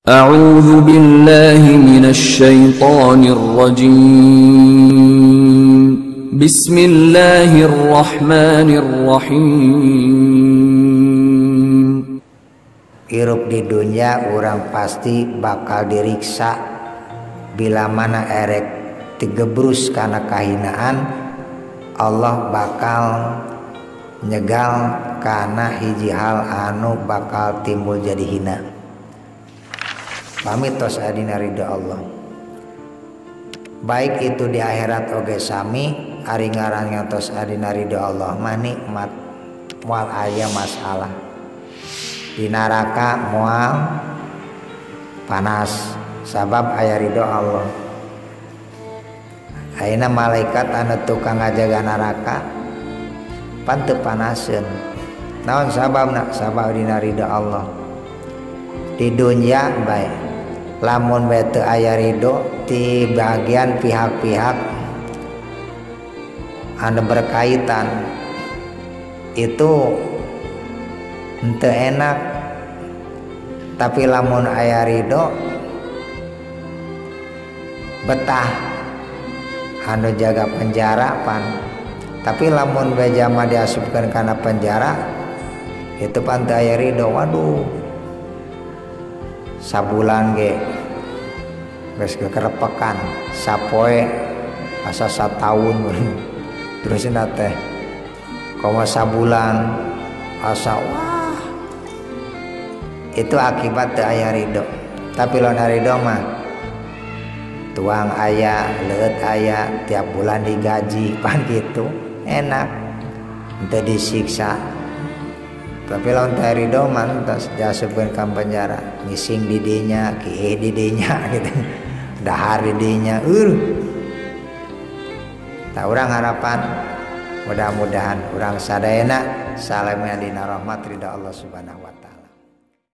أعوذ بالله من الشيطان الرجيم. بسم الله الرحمن الرحيم. Hirup di dunia orang pasti bakal diriksa bila mana erek tigebrus karena kahinaan, Allah bakal nyegal karena hiji hal anu bakal timbul jadi hina. Pamit tos adina ridho Allah. Baik itu di akhirat oge sami, ari ngaran tos adina ridho Allah mah nikmat, moal aya masalah. Di neraka moal panas sabab aya ridho Allah. Ayeuna malaikat anu tukang ngajaga neraka pan teu panaseun. Naon sababna? Sabab dina ridho Allah. Di dunia bae lamun bae teu aya ridho ti bagian pihak-pihak anu berkaitan itu henteu enak, tapi lamun aya ridho betah anu jaga penjara pan. Tapi lamun bae jama diasupkeun kana penjara itu pan teu aya ridho, waduh sabulan ge geus kekerepekan, sapoe asa sataun terusna teh komo sabulan asa wah, itu akibat teu aya ridho. Tapi lamun ridho mah tuang aya, leueut aya, tiap bulan digaji pan gitu enak, henteu disiksa. Tapi lamun teu ridho mah entos diasupkeun ka penjara, ngising di dinya, kieu di dinya gitu, dahar di dinya. Tah urang harapan mudah-mudahan urang sadayana salamnya dina rahmat ridha Allah Subhanahu wa taala.